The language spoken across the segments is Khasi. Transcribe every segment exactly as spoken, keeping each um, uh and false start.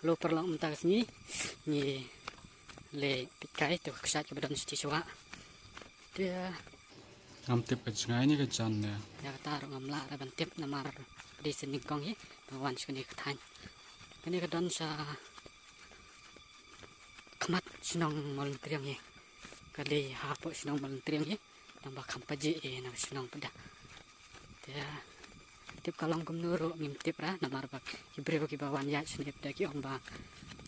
Lo paralok mynta ka sngi ngi leit peit kai to ka kshaid kaba don sha shuwa. Te ngam tip ka jngai ne ka jan ne. Ïa kata ruh ngam lah ruh ban tip namar ka dei sha nyngkong hi ba wan sha kane ka thaiñ. Kane ka don sha khmat shnong Mawlyngkriang hi. Ka dei hapoh shnong Mawlyngkriang hi. Tang ba kham pajih hi na ka shnong pat da. Te tip ka long kumno ruh ngim tip ra namar ba ki briew kiba wan ïaid shane pat da ki ong ba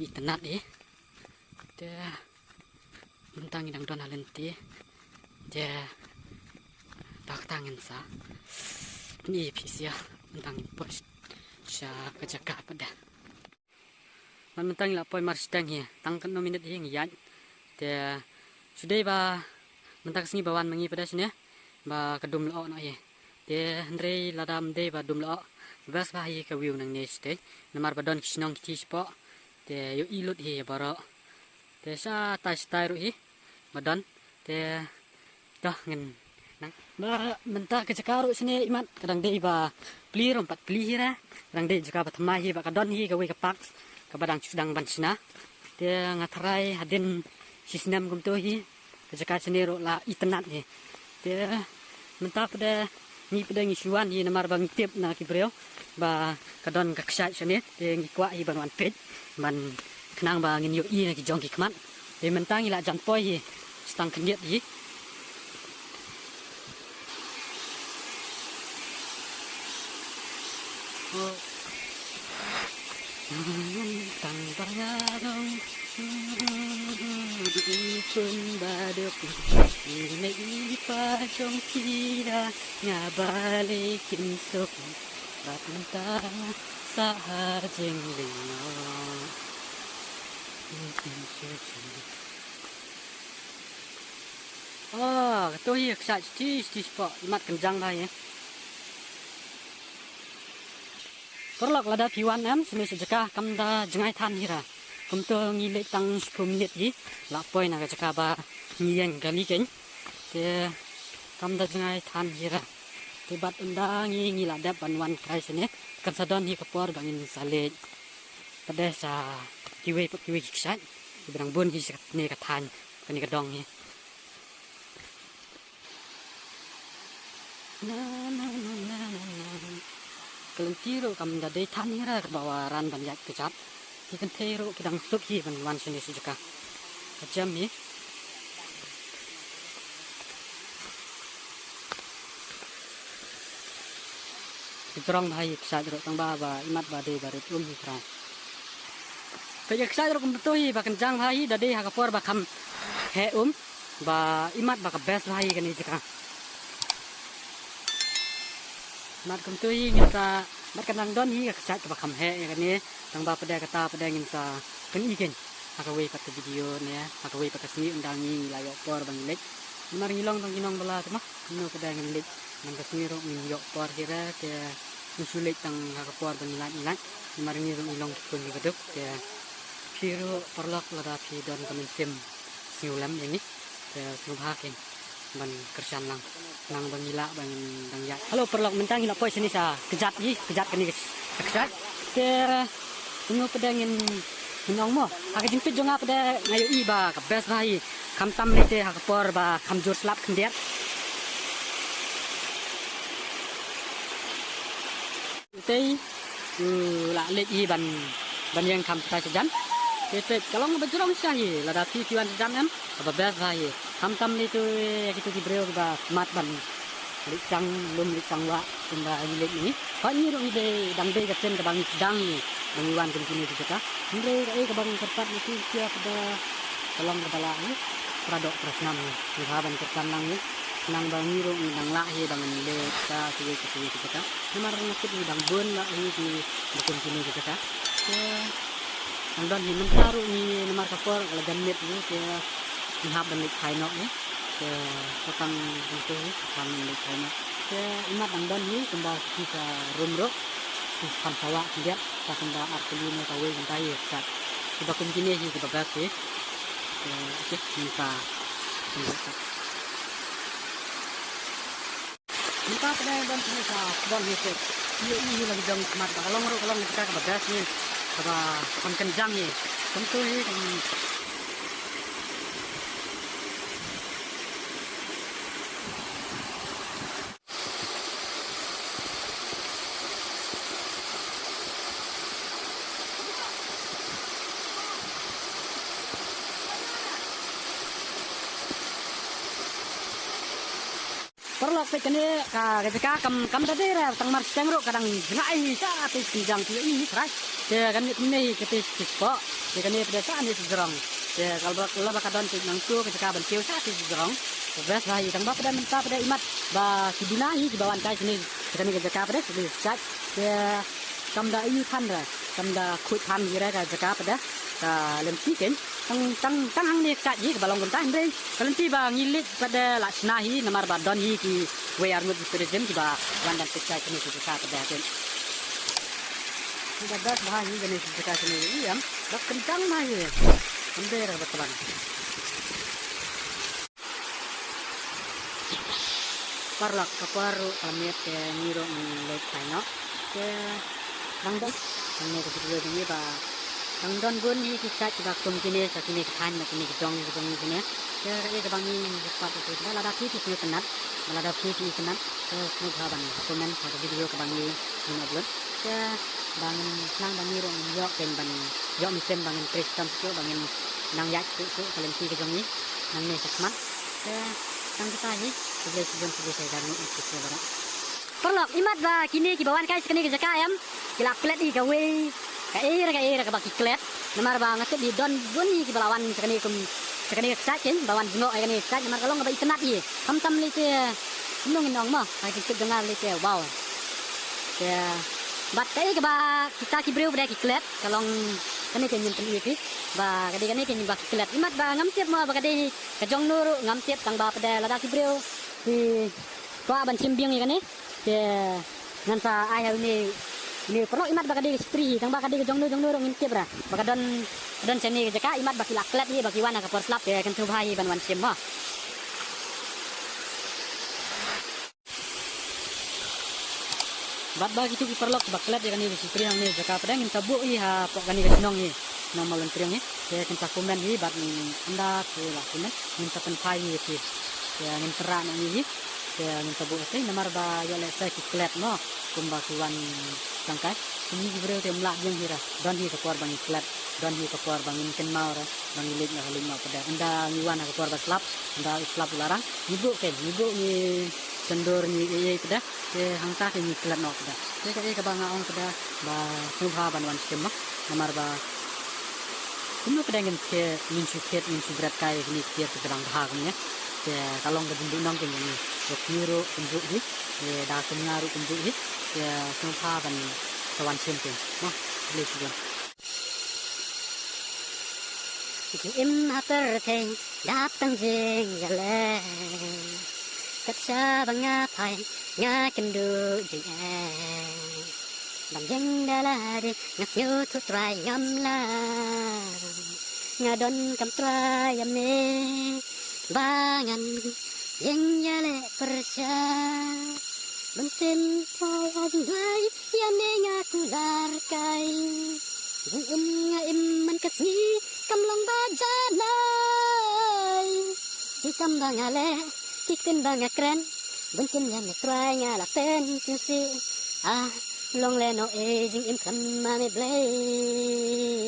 itynnad hi. Te mynta ngi dang don ha lynti. Te da kata ngin sa pyni phi sha mynta ngin poi sha ka jaka pat da. Mynta ngi la poi marshiteng hi tang katno minit hi ngi ïaid. Te shu dei ba mynta ka sngi ba wan ma ngi pat da shane ba ka dum lyoh noh hi. Te hynrei lada ym dei ba dum lyoh, best bha hi ka view nangne shatei namar ba don ki shnong ki thi shapoh. Te ïohi lut hi baroh. Te shatai shatai ruh hi ba don. Te to ngin nang ba mynta ka jaka ruh shane imat ka dang dei ba pli ruh ym pat pli hi ra. Ka dang dei jaka ba thymmai hi ba ka don hi kawei ka park kaba dang shu dang ban shna. Te nga tharai hadien shi snem kumto hi ka jaka shane ruh la itynnad hi. Te mynta pat da ngi pat da ngi shu wan hi namar ba ngi tip na ki briew ba ka don ka kshaid shane te ngi kwah hi ban wan peit ban khnang ba ngin ïohi na ki jong ki khmat. Te mynta ngi la jan poi hi sha tang khyndiat hi. Tang ba nga long i khun ba duk i mei i pa jong ki da nga ba lei kim suk. Bad mynta sa ha jingling noh. Oh, kato hi ka kshaid shiti shiti shapoh imat kynjang bha hi. Paralok lada phi wan em shane sha jaka kam da jngai than hi ra. Kumto ngi leit tang shiphew minit hi la poi na ka jaka ba ngi ïeng kali keiñ. Te kam da jngai than hi ra. Te bad ynda ngi ngi la dep ban wan kai shane kan sa don hi ka por ba ngin sa leit pat da sha kiwei pat kiwei ki kshaid kiba dang bun hi sha kane ka thaiñ kane ka dong hi. Na, na, na, na, na, na. Ka lynti ruh kam da dei than hi ra kaba wan ban ïaid kjat. Ki kynthei ruh ki dang suk hi ban wan shane sha jaka. Ka jem hi. Ki jrong bha hi kshaid ruh tang ba ba imat ba dei ba rit um hi trai. Peit ka kshaid ruh kumto hi ba kynjang bha hi da dei ha ka por ba kham heh um. Ba imat ba ka best bha hi kane jaka. Mat kumto hi ngin sa mat ka nang don hi ka kshaid kaba kham heh ïa kane tang ba pat da kata pat da ngin sa pyni keiñ ha kawei pat ka video ne ha kawei pat ka sngi ynda ngi la ïoh por ba ngi leit. Namar ngi long tang ki nong ba la te ma kumno pat da ngin leit nang ka sngi ruh ngin ïoh por hi ra te ngin shu leit tang ha ka por ba ngi lait ngi lait. Namar ngi ruh ngi long ki khun kiba duk te phi ruh paralok lada phi don ka mynsiem sngewlem ïa ngi. Te sngewbha keiñ ban kyrshan lang nang ba ngi lah ba ngin dang ïaid. Hello paralok mynta ngi la poi shane sha kjat hi kjat kane ka kshaid. Te kumno pat da ngin ngin ong mo ha ka jingpeit jong nga pat da nga ïohi ba ka best bha hi. Khamtam lei te ha ka por ba kham jur slap khyndiat. Utei u la leit hi ban ban ïeng kham sha jan. Te peit ka long ba jrong sha hi lada phi phi wan sha jan em kaba best bha hi. Khamtam lei tu ïa kitu ki briew kiba smat ban leit shang lum leit shang wah kumba ngi leit ngi. Hooid ngi ruh ngi dei dang dei ka sien kaba ngi sdang ngi ba ngi wan kum kine ki jaka. Hynrei kaei kaba ngi kyrpad ïa ki sia kaba ka long kaba lah hi. Pra dok pra snam hi ngi bha ban kyrshan lang hi. Nang ba ngi ruh ngi dang lah hi ba ngin leit sha kiwei kiwei ki jaka. Namar nga tip ngi dang bun lah hi kiba kum kine ki jaka. Te dang don hi mynta ruh ngi namar ka por ka la jan miet hi te ngi hap ban leit phai noh hi. Te ka tang kumto hi ka tang ban leit phai noh. Te imat dang don hi kumba ki sa rum ruh ki sa kham sawa khyndiat sa kumba ar tylli ne kawei kumta hi ka kiba kum kine hi kiba best hi. Te okay mynta kumba ka Mynta pdeng don pdeng sa don hi te. Ïohi hi la ki jong khmat ba ka long ruh ka long ka jaka kaba best ngi. Ba kham kynjang hi. Kumtu hi kan Paralok, peit kane ka, ka jaka kam, kam da dei re, tang mar seng ruh ka dang jngai hi, sa te kynjang te i hi trai. Te kane kumne hi kate spot. Te kane pat de sa ne sdrong. Te kal ba, kal ba ka don te nangtu ka jaka ban kiew sa te sdrong. Te best bha hi tang ba pat de mynta pat de imat ba ki duna hi kiba wan kai kane, kane ka jaka pat de sa te sdrong. Te kam da i than re, kam da khuid than hi re ka jaka pat de. Ka lynti kein. Tang, tang, tang hangne kshaid hi kaba long kumta hynrei ka lynti ba ngi leit pat de la shna hi namar ba don hi kiwei ar ngut ki tourism kiba wan ban peit kai kane ka jaka pat de kein. Hi ka best bha hi kane ka jaka kane hi ïam. Ba kynjang bha hi. Hynrei ra ba tlang. Paralok, ka por ruh ka la miet te ngi ruh ngi leit phai noh. Te dang don, hangne ka jingïohi jong ngi ba dang don bun hi ki kshaid kiba kum kine sa kine ki thaiñ na kine ki jong, ki jong kine. Te kaei kaba ngi, ngi pat te lada phi phi sngewtynnat, lada phi phi sngewtynnat, te sngewbha ban comment ha ka video kaba ngi, ngi upload. Te ba ngin nang ba ngi ruh ngin ïoh kein ban ïoh mynsiem ba ngin trei shitom shuh ba ngin nang ïaid shuh shuh ka lynti ka jong ngi nangne shakhmat. Te tang kita hi, khublei shibun, khublei shihajar nguh ïa phi baroh. Paralok, imat ba kine kiba wan kai sha kane ka jaka em, ki la klet hi kawei, kaei re kaei re kaba ki klet. Namar ba nga tip hi don bun hi kiba la wan sha kane kum, sha kane ka kshaid kein, ba wan jngoh ïa kane ka kshaid, namar ka long kaba itynnat hi. Khamtam lei te, kumno ngin ong mo, ha ka jingtip jong nga lei te, wow. Te, bad kaei kaba kita ki briew ba dei ki klet, ka long kane kein ngin pyni ïa phi, ba ka dei kane kein ba ki klet. Imat ba ngam tip mo ba ka dei hi, ka jong no ruh ngam tip tang ba pat de lada ki briew ki kwah ban shim biang ïa kane. Te ngan sa ai ha une, une paralok imat ba ka dei ka shitri hi, tang ba ka dei ka jong no jong no ruh ngim tip re. Ba ka don, ka don shane ka jaka imat ba ki la klet hi ba ki wan ha ka por slap te kan sngewbha hi ban wan shim mo. Bad ba kitu ki paralok ba klet ïa kane ka shitri hangne jaka pat de ngin sa buh hi hapoh kane ka shnong hi. Shnong Mawlyntriong hi. Te kin sa comment hi bad ynda ki la comment ngin sa pynphai hi ïa phi. Te ngin sa rah noh hi. Te ngin sa buh hi namar ba ïoh lehse ki klet mo kumba ki wan tang kai. Kine ki briew te ym lah biang hi re. Don hi ka por ba ngi klet. Don hi ka por ba ngin kynmaw re. Ba ngi leit noh leit noh pat de. Ynda ngi wan ha ka por ba slap. Ynda u slap u la rang. Ngi buh kein. Ngi buh ngi Sendor ngi ei ei pat de, te hangta te ngi klet noh pat de. Te kaei kaba nga ong pat de, ba sngewbha ban wan shim mo. Namar ba kumno pat de ngin thied, ngin shu thied, ngin shu bret kai kine ki tiar kiba dang bha kumne. Te ka long ka jingduh nong kein jong ngi. Ba phi ruh pynduh hi, te da kum nga ruh pynduh hi. Te sngewbha ban sa wan shim kein mo. Khublei shibun. Jingim ha pyrthei dap tang jingïaleh. Kat shaba nga phai nga kynduh jingeh. Ban ïeng da lade nga sngewthuh Trai ngam lah. Nga donkam Trai ïa me ba ngan ïeng ïaleh pyrshah. Bunsien Trai ha jingduwai ïa me nga kular kai. Jingim nga im man ka sngi kam long ba janai. Ki kam ba nga leh, ki ktien ba nga kren. Bunsien ïa me Trai nga la pynsngewsih. Ah, long lehnoh ei jingim khlem ma me Blei.